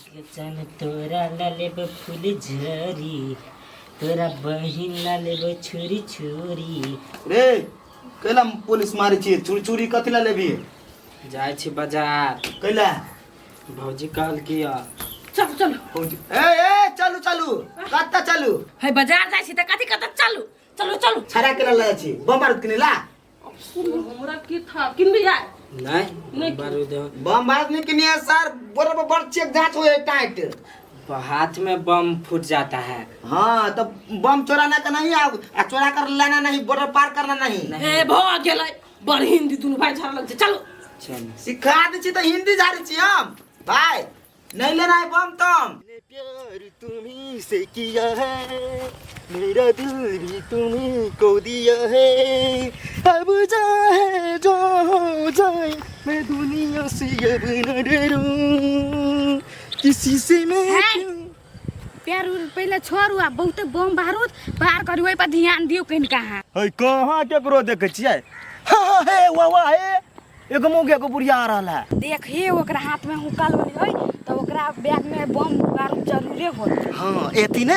चल तोरा ला लेब फूल झड़ी, तोरा बहिन ला लेब छुरी छुरी। रे कैला पुलिस मारै छी? चूड़ी चूड़ी कथी ला लेबी? जाइ छी बाजार। कैला? भौजी कहलकी या। चल चल। भौजी ए ए चलू चलू, कत्ता चलू? है बाजार जाइ छी त कथी कत चलू चलू चलू। छड़ा केला ला जाइ छी? बम बारूद किने ला? हमरा की था किनबे जाय? नहीं नहीं। बारूद बम बारूद नहीं किनिए सर, बरोबर बड़ चेक जांच होए टाइट। हाथ में बम फूट जाता है। हाँ तो बम चोराना का नहीं, आ चोरा कर लाना नहीं, बॉर्डर पार करना नहीं। ए भ गेलै बड़ हिंदी दुनू भाई झाड़ लग छै। चलू चल सिखा दै छी तऽ हिंदी झाड़ै छी हम। भाई नहीं लेना है बम तम। प्यार तुम्ही से किया है, मेरा दिल भी तुम्ही को दिया है, अब चाहे जो हो जाए मैं दुनिया से अब न डरूं किसी से मैं है। क्यों। प्यार उर पहिले छोड़ू आ बहुते बम बारूद बाहर करू, ओहि पर ध्यान दियौ कनि कहाँ। है कहाँ केकरो देखै छियै? हाँ, हाँ, हे वाह वाह, हे एगो मौगी एगो बुढ़िया आ रहल है। देख हे ओकरा हाथ में हुक्का लोली है तो ओकरा बैग में बम बारूद जरूरे होत। हाँ एती ने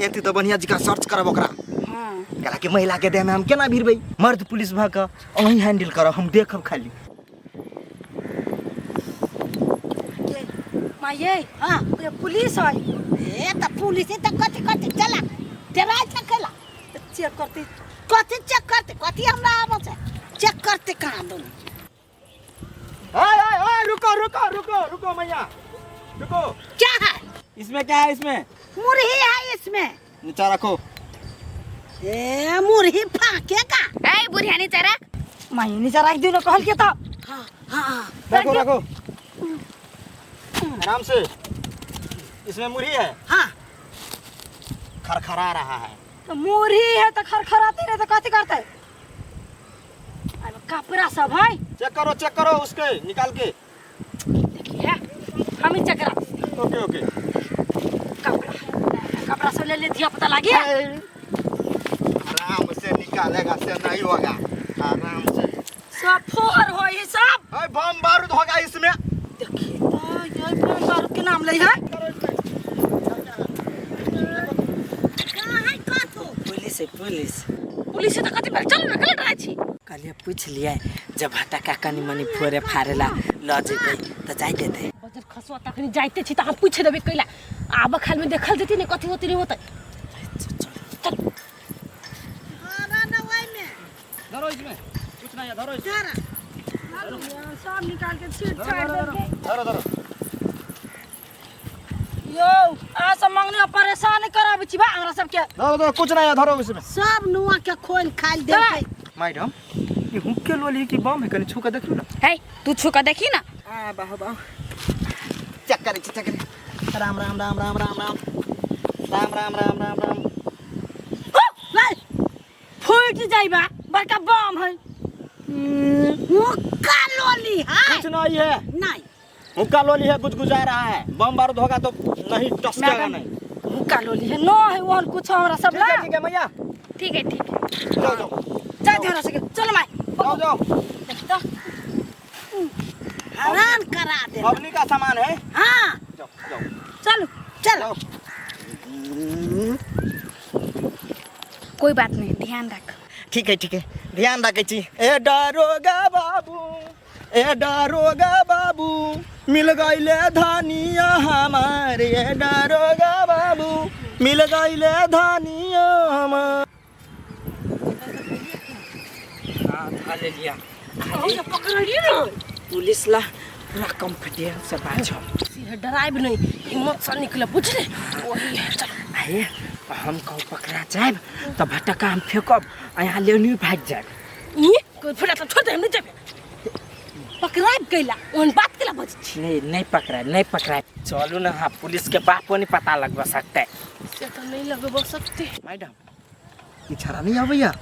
एती तो बढ़िया जकाँ सर्च करब ओकरा। हाँ कहला कि महिला के देह में हम केना भिड़बै, मर्द पुलिस भऽ कऽ अहीं हैंडल करब, हम देखब खाली। माये हाँ ओकरा पुलिस है। ए त पुलिस त कथी कथी चला डराइ छै केला? चेक करते। कथी चेक करते? कथी हमरा आबै छै चेक करते? कहाँ दुनू? ओए ओए ओए रुको रुको रुको रुको मैया रुको। क्या है इसमें? क्या है इसमें? मुरही है इसमें। नीचा रखो। ए मुरही फाकेगा। ए बुढ़िया नीचा राख। माये नीचा राख दियो न कहल के त। हाँ हाँ रखो रखो आराम से। इसमें मुरही है? हाँ। खरखरा रहा है। तो मुरही है तो खरखराते रहे तो कथी करते? अरे कपड़ा सब है। चेक करो उसके निकाल के। देखिए हम ही चेक करा। Okay okay. कपड़ा कपड़ा सब ले ले, धिया पुता लागी। आराम से निकालेगा से नहीं होगा, आराम से। सब फोर हो ये सब। अरे बम बारूद होगा इसमें। देखिए तो ये बम बारूद के नाम ले है। कहाँ है कथू? पुलिस है पुलिस। पुलिस त कथी भेल? चलू न कल डराइ छी। कहलिए पूछ लिए जब भटका कनी मनी फोरे फारेला ल जेबै त जाय देतै। बजर खसुआ तखनी जाइते छी त हम पूछ देबै कैला आब खाल में देखल जेती ने कथी होती नहीं होतै। चल अरे न ओइ में धरो, इसमें कुछ नहीं है, धरो इसमें। धरा। सब निकाल के छीट छाट देलकै। धरो धरो। यो आ सब मंगनी परेशान कराबै छी बा हमरा सबके। धरो धरो कुछ नहीं है, धरो इसमें। सब नुआ के खोल खाल देलकै। मैडम ये हुक्के लोली की बम है, कनी छू के देखियो ना। हे तू छू के देखी ना। आ बाहु बाहु चेक करे चेक करे। राम राम राम राम राम राम राम राम राम राम राम। फूट जाइबा बड़का बम है। हुक्का लोली है। कुछ नहीं है। नहीं हुक्का लोली है, गुजगुजा रहा है। बम बारूद होगा तो नहीं टसकेगा नहीं। हुक्का लोली है नो है ओहन कुछ हमरा सब ठीक ला। है ठीक है मैया। ठीक है ठीक है। जाओ जाओ जा हमरा सके चल माई। जाओ जाओ। देख तो हरान करा दे। पबनी का सामान है। हाँ जाओ जाओ चलो चलो। कोई बात नहीं, ध्यान रख। ठीक है ठीक है ध्यान रखे छी। ए डरोगा बाबू ए डरोगा बाबू मिल गईले धनिया हमारे, ए डरोगा बाबू मिल गईले धनिया हमार। हाँ धर ले लिया। हम पकड़लिए ना। पुलिस ला पूरा कॉन्फिडेंस से बात छौ। सीधे डराइब नहीं, हिम्मत से निकले बुझले। वही है चल। आये हम कहूँ पकड़ा जाएब तो भटका हम फेंकब आ यहाँ लेनी भाग जाएब। ई कोई फिर तो छोड़ दे, हम नहीं जेबे। पकड़ाइब कैला ओहन बात कैला बजै छी? नहीं नहीं पकड़ा नहीं पकड़ा। चलू ना, हाँ पुलिस के बाप नहीं पता लगवा सकते। से तो नहीं लगवा सकते। मैडम ई छड़ा नहीं आबैया,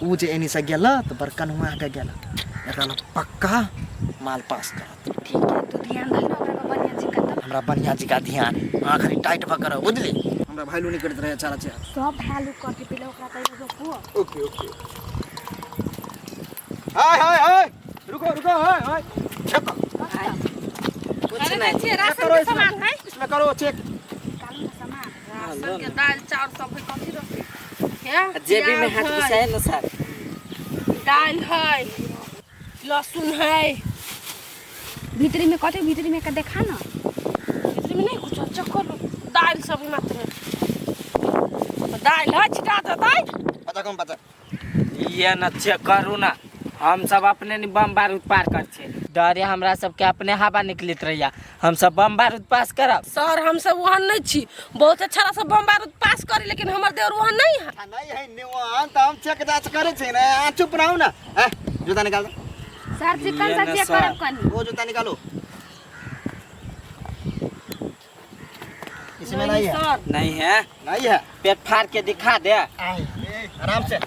ऊ जे एनी से गेला तो बड़का हुआ के गेला, एकरा लग पक्का माल पास करत। ठीक है तू ध्यान रख ना ओकरा पर बढ़िया जी का। हमरा बढ़िया जी का ध्यान है, हाँ खाली टाइट भऽ के रह बुझली। हमरा वैल्यू नहीं करत रहे चारा चारा। सब वैल्यू करके पहिले ओकरा पहिले रोकू। Okay okay. हाय हाय हाय रुको रुको हाय हाय चेक कुछ अरे नहीं देखिए, राशन करो के इसमें। सामान है। इसमें करो चेक। राशन के दाल चाउर सब है, कथी रहते हे? जेबी में हाथ प्याज है, घुसाए ना सर। दाल है, लहसुन है। भीतरी में कथी, भीतरी में का देखा ना। भीतरी में नहीं कुछ, चेक कर लो। दाल सब ही मात्र है, दाल है, छिटा देतै। पता कम पता। ये न चेक करू ना, हम सब अपने नि बम बारूद पार कर छे, डरे हमरा सबके अपने हवा निकलित रहिया, हम सब बम बारूद पास करब। सर हम सब वहाँ नहीं छी, बहुत अच्छा सब बम बारूद पास करी, लेकिन हमर देवर वहाँ नहीं है। नहीं है निवान तो हम चेक जांच करे छे ना। आ, चुप रहो ना। ए, जूता निकाल दो। सर चिकन ये से ना चेक सर। करब कनी। वो जूता निकालो, इसमें नहीं है। सर नहीं है, नहीं है। पेट फाड़ के दिखा दे। आराम से।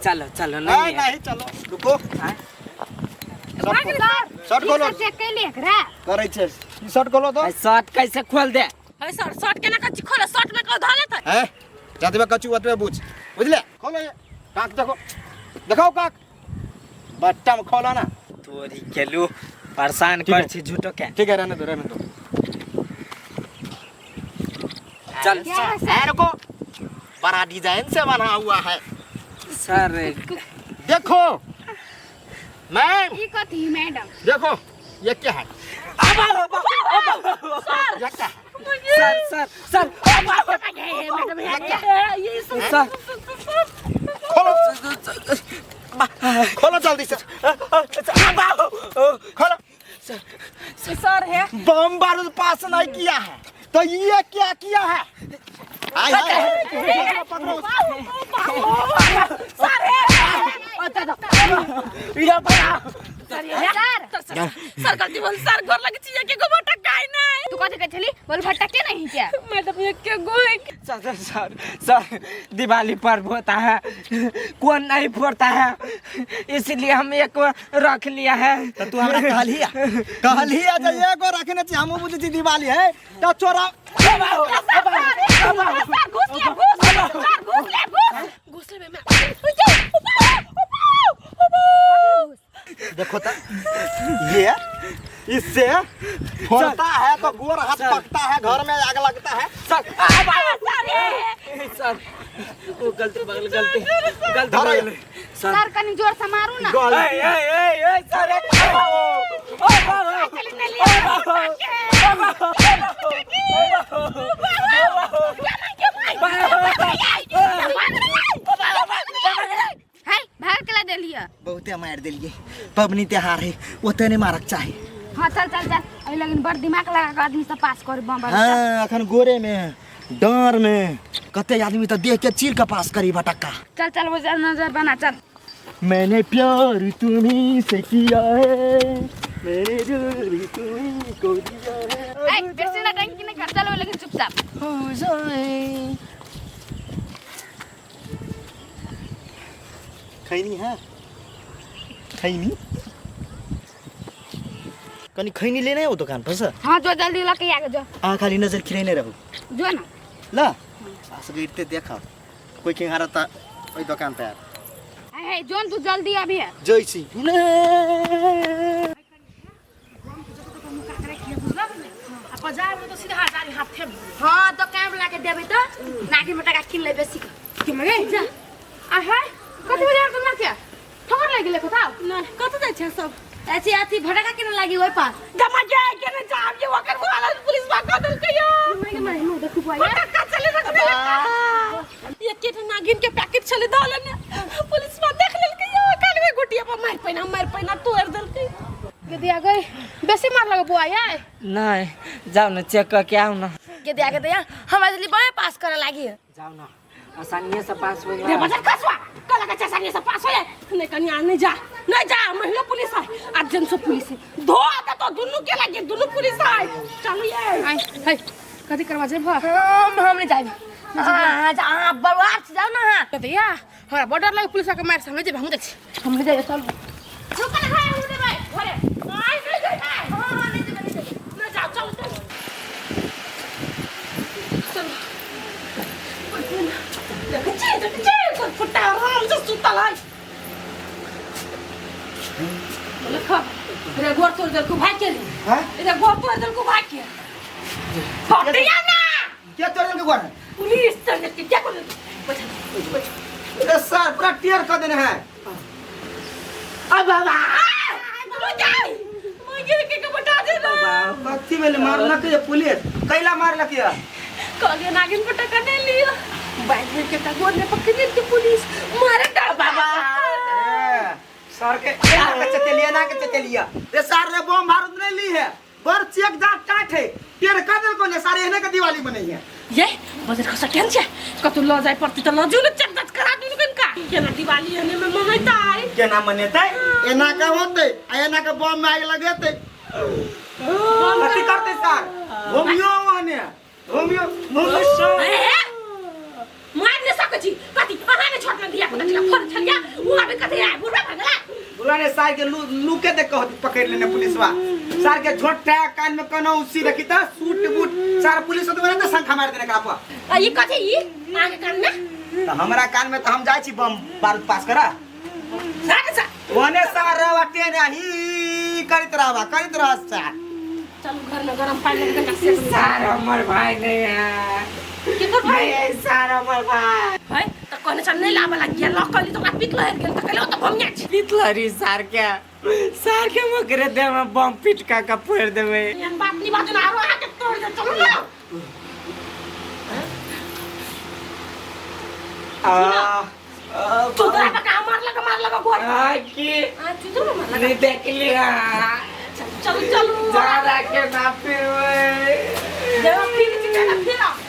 चलो चलो। नहीं नहीं है। नहीं चलो रुको। हाँ? शर्ट खोलो। सर चेक कैले एकरा? करै छे ई शर्ट खोलो तो। आई शर्ट कैसे खोल दे? है सर, शर्ट केना कच्ची खोले, शर्ट में कौ धले थे। हैं, जतबे कछु ओतबे बुझ, बुझले? खोलो ये काक, देखो देखाओ काक, बट्टा में खोलो ना। तोरी केलू परेशान ठीक कर है। छी झूठो के। ठीक है, रहने दो रहने दो। चल। क्या है सर? ए, रुको, बड़ा डिजाइन से बना हुआ है। सर देखो मैम। ई कथी मैडम? देखो ये क्या है, ये क्या है? सर सर सर ये सब सर खोलो खोलो जल्दी से खोलो। सर है बम बारूद पास नहीं किया है तो ये क्या किया है? आय, आय, पकड़ो, पकड़ो। सर सर गलती बोल सर, गोर लगे छी के गो भटक काय नहीं। तू कथी कहै छली? बोल भटक के नहीं क्या? मैडम ये के गो है। Sir sir sir sir Diwali पर्व होता है, कौन नहीं फोड़ता है, इसलिए हम एक रख लिया है। तो तू हमरा कहलिया कहलिया जे एगो रखने छी, हमहूँ बुझै छी दिवाली है तो चोरा। सर घुस ले घुस, सर घुस ले घुस घुस ले मैं। देखो तो ये इससे फोड़ता है तो गोर हाथ पकता है, घर में आग लगता है। सर सर वो गलती बगल गलती गलती धरो बगल सर। सर कनी जोर से मारू ना। ए ए ए ए सर है भाग के ला देलिए। बहुते मार देलिए, पबनी त्योहार है ओते नहीं मारक चाही। हां चल चल चल, अभी लगन बड़ दिमाग लगा के आदमी सब पास कर बम बारूद। हाँ अखन गोरे में डर में कते आदमी तो देख के चीर के पास करी भटक्का। चल चल वो चल नजर बना चल। मैंने प्यार तुम्ही से किया है, मेरे दिल भी तुम्ही को दिया है। ए बेसी ना टंकी नहीं कर, चल वो लेकिन चुपचाप। हो जाए खैनी है खैनी कनी खैनी लेने हो दुकान पर सर। हां जो जल्दी लके आ जो। आ खाली नजर खिरेने रहू जो ना ल आस गिरते देखा कोई खिंगारा त ओइ दुकान पे आर ए जोन तू जल्दी अभी है। जैसी बाजार में तो सीधा हजार हाथ थे। हां दुकान वाला के देबै त नाकी में टका किन ले बेसी के मगे जा आ है कथि बजार तुम ना क्या ठोकर लागि गेलै कथा? नहीं कत जाय छै सब? ऐसी अथी भटका किन लागी ओइ पास। जमा जाय के ने जाब ये ओकर वाला पुलिस बा कह देलकै यो। माय माय मुंह देखू पाया। फटक्का चले रख देलकै, एक के नागिन के पैकेट छले दल ने पुलिस बा देख लेलकै यो, काल में गुटिया पर मार पैना तोड़ देलकै। गदिया गई बेसी मार लगे बुआ यार। नहीं जाओ ना चेक करके आओ ना। गदिया गदिया हमरा जल्दी बड़े पास करे लागी। जाओ ना आसानी से पास हो रे जाए। बजट कसवा कल का आसानी से पास हो जाए। नहीं कन्या नहीं जा नहीं जा, महिला पुलिस है आज जेंट्स पुलिस है, धो दे तो दोनों के लगे दोनों पुलिस है। चलो ये आई है कथि करवा जे भ हम नहीं जाइब। हां जा हां बरवार से जाओ ना। हां गदिया हमरा बड़ डर लगे पुलिस के मार से, हम नहीं जाइब, हम देखছি हम नहीं जाइब। चल रुकल है हम देबै घरे आई नहीं जाइब। हां हां नहीं जाइब नहीं जाइब नहीं जाओ चलो चलो चलो। देखै छी देखै छी कोन फुट्टा आराम से सुतल है। बोले खा रे गोर तोड़ देलको भाई के रे। हैं? रे गोर तोड़ देलको भाई के। फटिया ना। के तोड़ देलको गोर? पुलिस तोड़ देलकै, क्या कर देलकै? बैठ बैठ। अरे सर पूरा टेर कर देने है। अब बाबा मुझे के के बता दे ना। कथी भेलै? मारलक ये पुलिस? कैला मारलक ये? कहलिए नागिन पटाखा नहीं लियो। बाइक में के गोर में पकड़ लेलकै पुलिस। मारे डर बाबा। ए, सर के एना के चतेलिया, ना के चतेलिया रे सर रे बम बारूद नहीं ली है बर चेक दांत काट है टेर कर देलको ने सर एहने के दिवाली मनई है। ये बजर खसा केहन छै? कतौ ल जाय पड़तै त ल जो ने, चेक जाँच करा दिनु कनिका। केना दिवाली एहने में मनेतै? केना मनेतै? एना के होतै आ एना के बम में आगि लगेतै। कथी करतै सर? घुमियो ओहने घुमियो घुमियो सर। ए, मार नहीं सकै छी कथी? अहाँ ने छोटना धिया पुता छला फर छलिया उ आबे कथी आय बुढ़ा भऽ गेला। बोला ने सार के लू के देख कहत पकड़ लेने पुलिसवा। सार के झोटा कान में कनो उसी रखी त सूट बूट सार पुलिस तो त शंखा मार देने का। आ ई कथी ई अहाँ के कान में? त हमरा कान में त हम जाय छी बम बारूद पास करा। सार सा ओने सार रवा टेन ही करत रहवा करत रह सार। चलू घर में गरम पानी लगा के सार हमर भाई नहीं है। केकर भाई? नहीं सार हमर भाई है त कहने छल नहीं लाबऽ लागिया ल कहली त ओकरा पीट लहरि गेल त कहले ओ त भमिया छी। पीट लहरी सार के, सार के मकरे दे में बम पीट का का फोड़ देबे। एहन बात नहीं बाजू ना आरो अहाँ के तोड़ दे। चलू ना। आ चुतरा बका मार लगा मार लगा गोर। आ की आ चुतरा मार लगा नहीं देख लिया। चलू चलू जा रहा के ना फिर देवा फिर चिकना फिर।